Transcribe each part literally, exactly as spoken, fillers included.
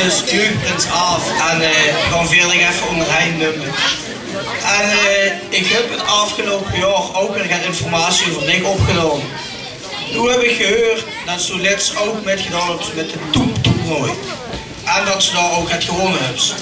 Dus jeugdprins Aaf en, eh, gaon veer dich effe óngerhein numme. En, eh, ich höb 't aafgeloupe jaor ouch weer get informatie euver dich opgedaon. Noe höb ich gehuurd det se lèts ouch mitgedaon höbs mit de Toep-toernooi. En det se dao ouch get gewónne höbs.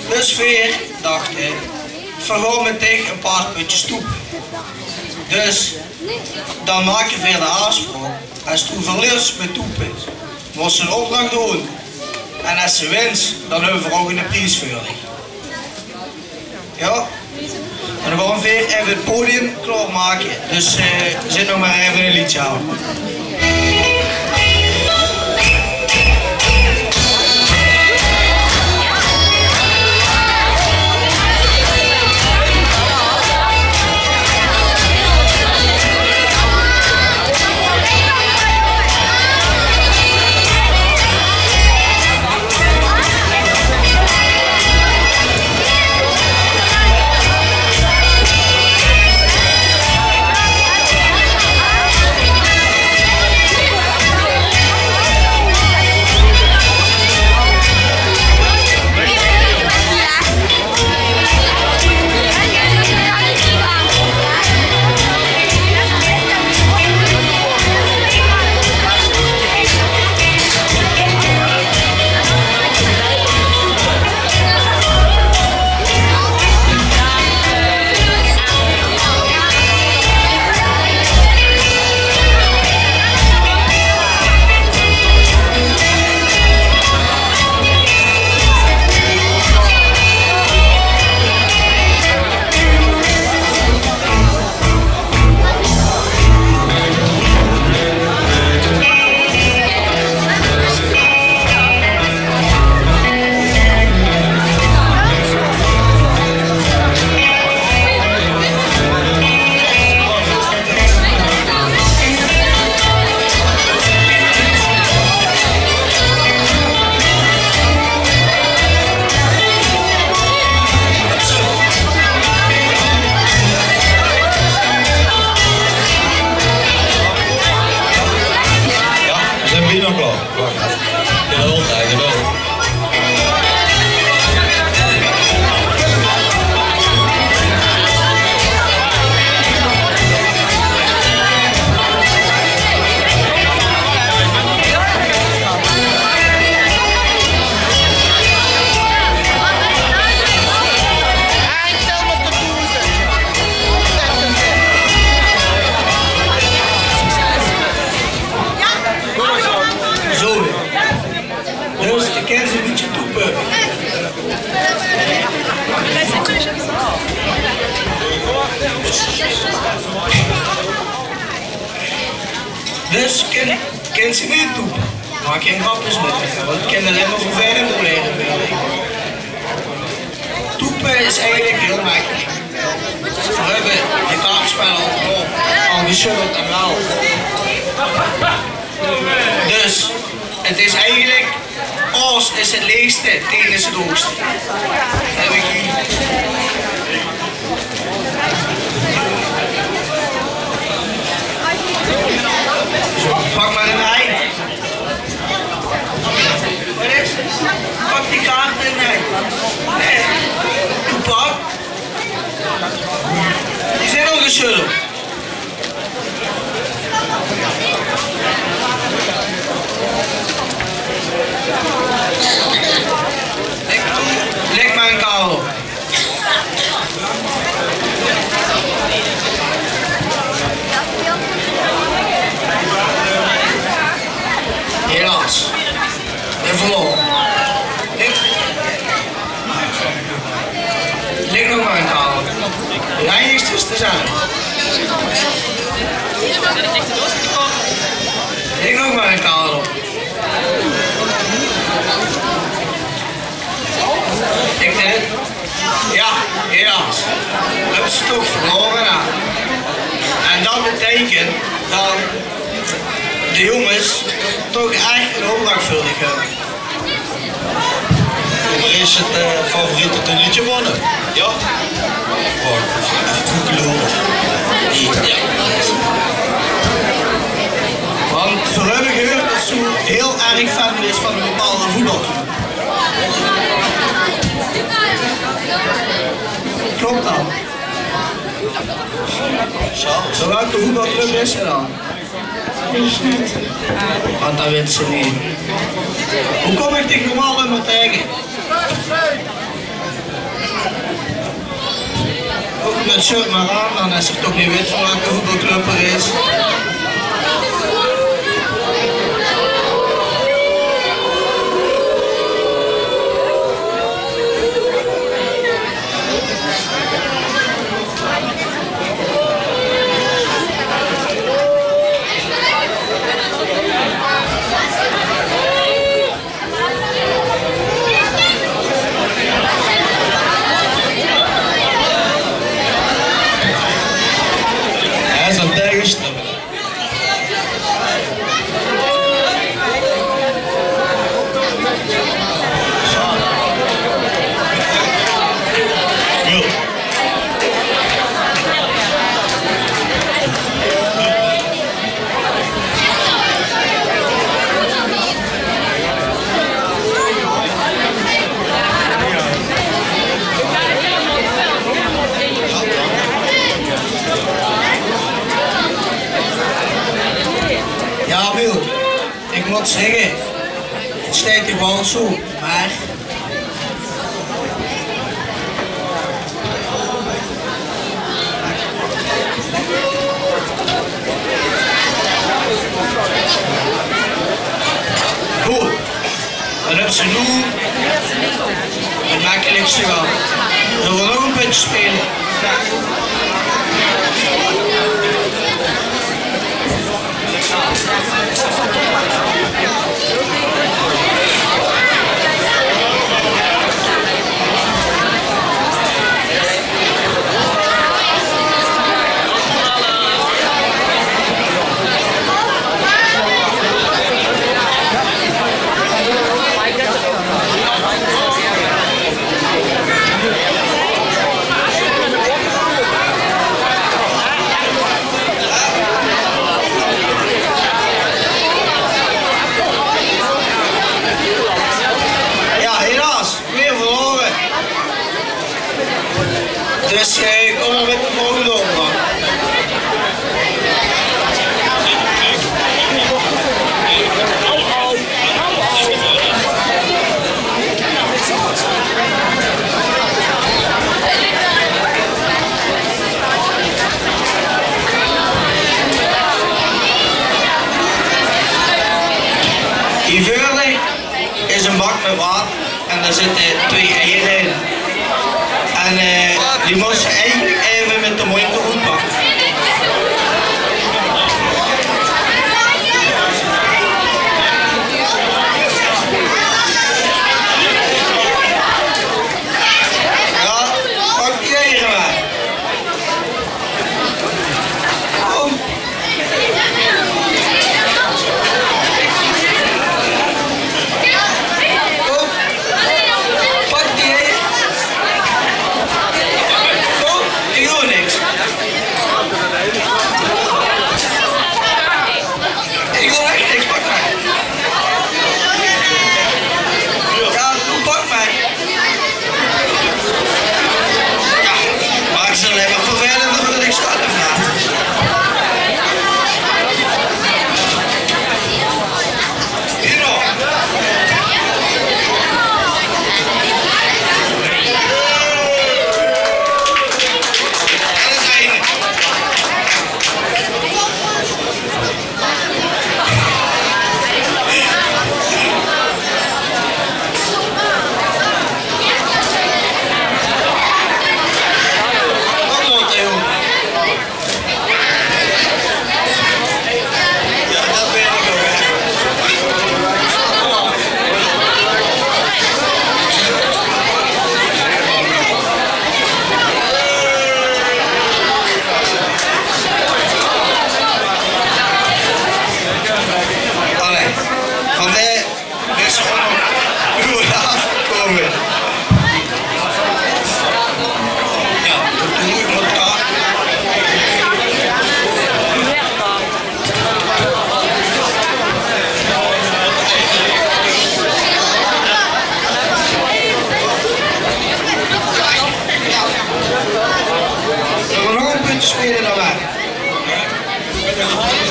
Dus veer dachte, veer gaon mit dich e paar pötjes toepe. Dus dan make veer de aafspraok. Es doe verliers mit toepe, mós se 'n opdrach doon. En es se wins, dan höbbe veer ouch 'ne pries veur dich. Jao? En dan gaon veer effe 't podium klaormake. Dus, eh, zèt nog mer effe e leedje aan. Jao, veer zeen bienao klaor. Geduld, hè, geduld. Zo. Dus ich kin ze e bietje toepe. Dus kin, kin ze neet toepe. Mer gein grapkes mit, want ich kin allein mer vervelend blieve. Toepe is eigelik hiel mekkelik. Veer höbbe de kaartspel al, al gesjöddeld en waal. Dus, 't is eigelik, aos is 't leegste, tien is 't hoogste. Höb ich hie. Zo, pak mer 'n ei. Pak die kaart in, hè. Hè. Doe pak. Die zeen al gesjöddeld. Lèk mer 'n kaart op. Helaas. En verloor. Lèk nog mer 'n kaart. Lèk nog mer 'n kaart op. Ich dink, jao, helaas. Höbs se toch verlore, hè. En det beteikent det de jónges toch ech 'n opdrach veur dich höbbe. Mer is 't, eh, favoriete tunneltje gewónne? Jao. Jao. Want veer höbbe gehuurd det se hiel erg fan bis van 'n bepaalde voetbalclub. Bie welke voetbalclub is ze dan? Weit ich neet. Want dat weit ze neet. Wie kóm ich dich normaal ummer taege? Ouch mit shirt mer aan, dan is 'r toch neet wit van welke voetbalclub 'r is. Hae is aan 't taegesjtrappe. Jao, Miel, ich mót zègke, 't steit dich waal zoe, mer good, dan höbs se noe 't mekkelikste gehad. Zölle v'r nog e bietje speule?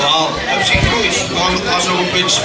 Jao, op zich good. Kan, kan zo op winst.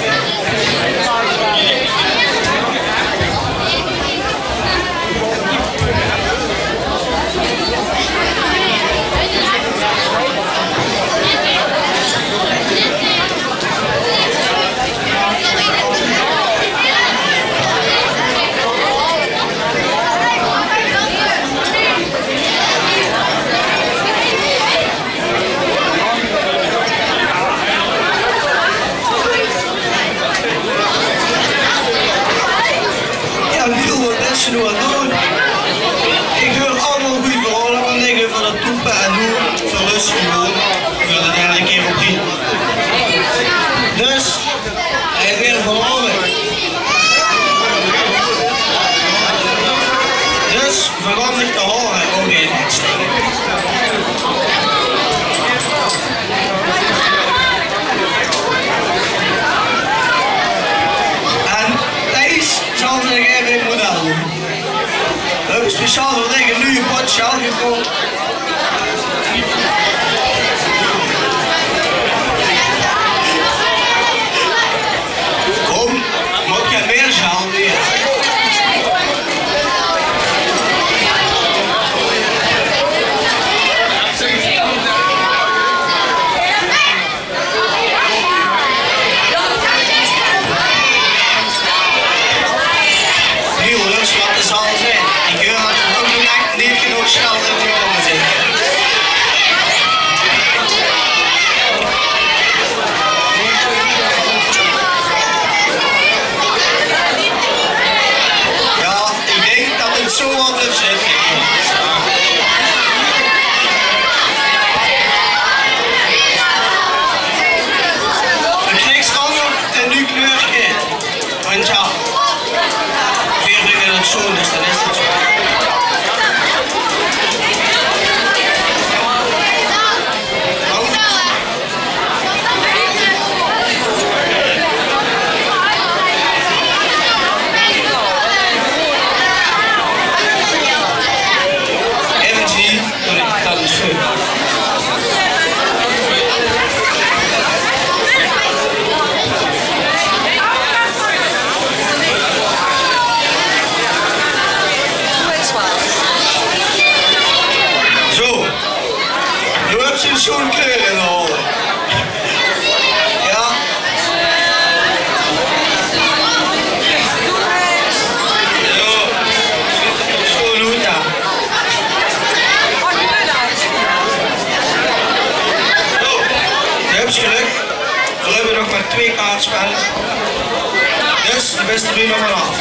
Jao, Miel, wat is ze noe aan 't doon? Ich huur allemaol gooj verhaole van dich euver det toepe en noe verlus se gewoon veur de derde kier op rij. Dus, hae haet weer verlaore. Dus, veranger de haore ouch in. En Thijs zal zich effe in model doon. V'r höbbe speciaal veur dich ein nuuj pot sjaal gekoch. Kóm, mót geer mieë sjaal weer. Jao, dus wat de zaal zaet. Ich huur det d'r ouch nog ech neet genóg sjaal in de ónge zit. Jao, ich dink det 't zo waal blief zitte. Doe kriegs ouch nog ein nuuj kleurke. Want jao, veer vinge 't sjoon, dus dan is 't zo. Effe zien. Dat is good. Zo. Noe höbs se ein sjoon kleur in de haore. Jao. Zo. Sjoon oet, hè. Zo. Doe höbs gelök. Veer höbbe nog mer twee kaartspelle. Dus, doe bis d'r noe nog vanaaf.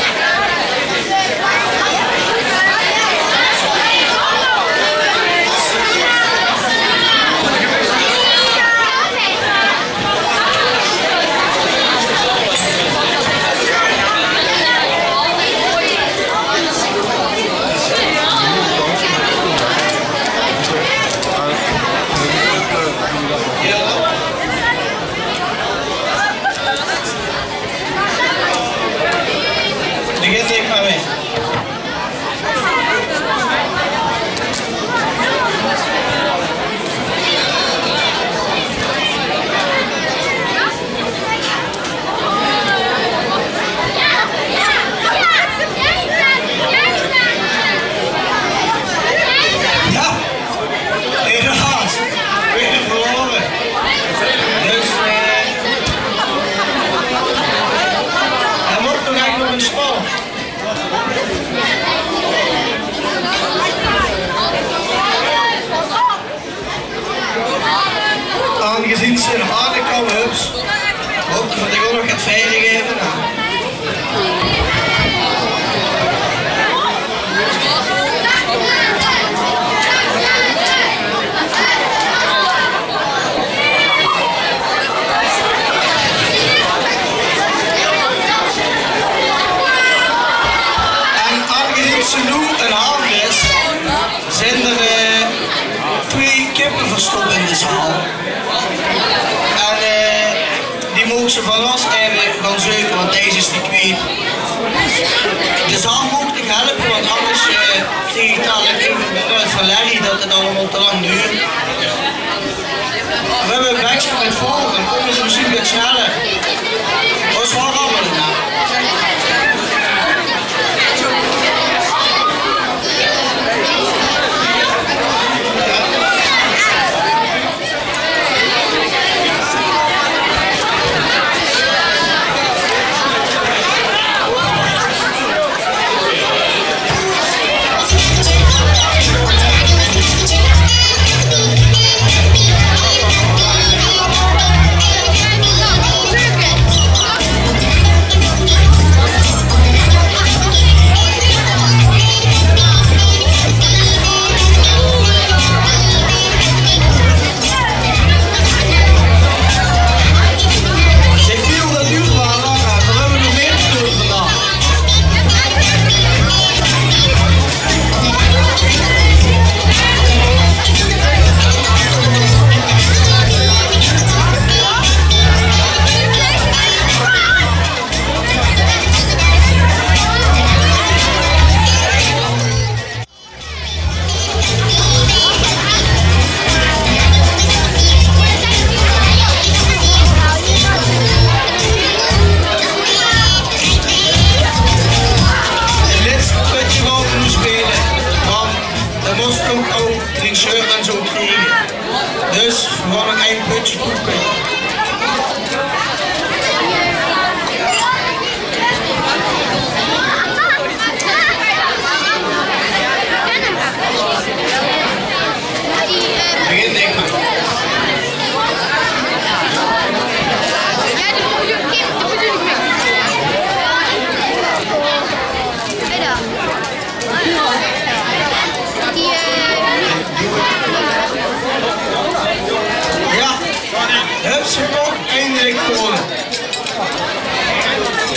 Begin ich mer mit. Jao, helaas. Weer verlaore. Dus, eh, hae mót nog eigelik nog ein spel. Aangezien se ein harde kam höbs, hoop ich det ich ouch nog get veer geef, hè. En aangezien ze noe ein haan is, zeen d'r, eh, twee kippe verstop in de zaal. En, eh, die moge ze van ós effe gaon zeuke, want deze is die kwiet. De zaal mót dich helpe, want angers, eh, krieg ich dalik effe 't verwijt van Larry det 't allemaol te lang duurt. Vol, dan kómme ze mesjien get sneller. Os waal rammele, hè. Zeg, Miel, dat duurt maar lang, hè. Dan hebben we nog meer te doen vandaag. Lètste pötje gaon v'r noe speule, want d'r mós toch ouch dien sjeur en zo kriege. Dus v'r gaon nog ein pötje poepe. Begin ik maar. Ja, höbs se toch eindelik gewónne.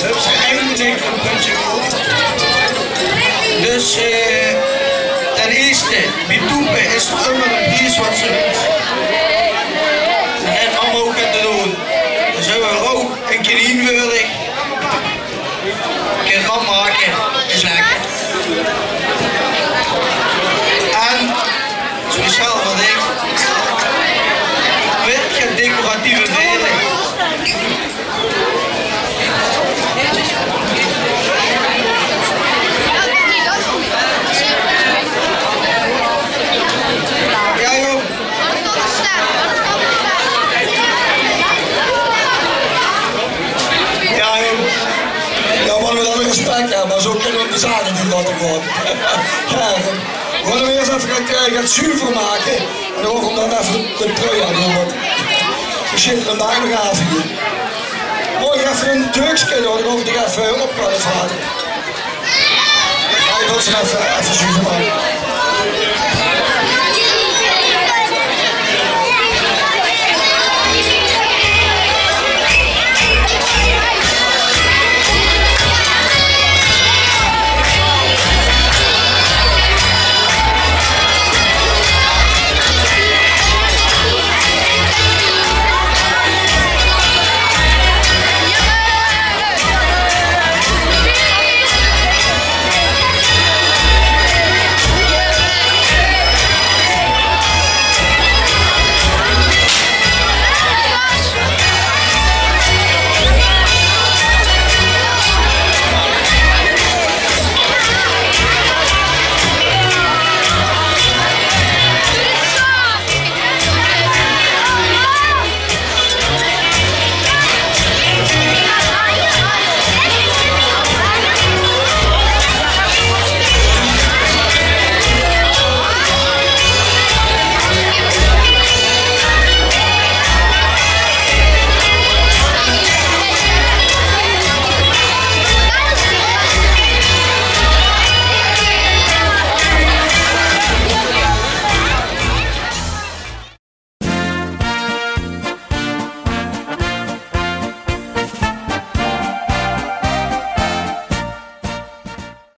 Höbs se eindelik ein pötje gewonnen. Dus, eh, ten ierste, bie Toepe is d'r ummer ein pries wat se wins. En allemaol get te doon. Dan zeen v'r ouch ein kier inwurdig. Kin man make, is lekker. En speciaal veur dich. Mit get decoratieve vele. Ja, jóng. Ja, jóng. Ja, man, mit alle respect, hè, mer zo kinne v'r de zaak neet laote gaon. Ja, v'r gaon 'm ieës effe get, eh, get zuver make. En dan gaon v'r 'm dan effe de, de trui aan doon, want ze zit d'r vandaag nog aan hie. Maag ich effe ein deukske doon, dan gaon v'r dich effe op laote vare. Ja, ich wil ze effe, effe zuver make.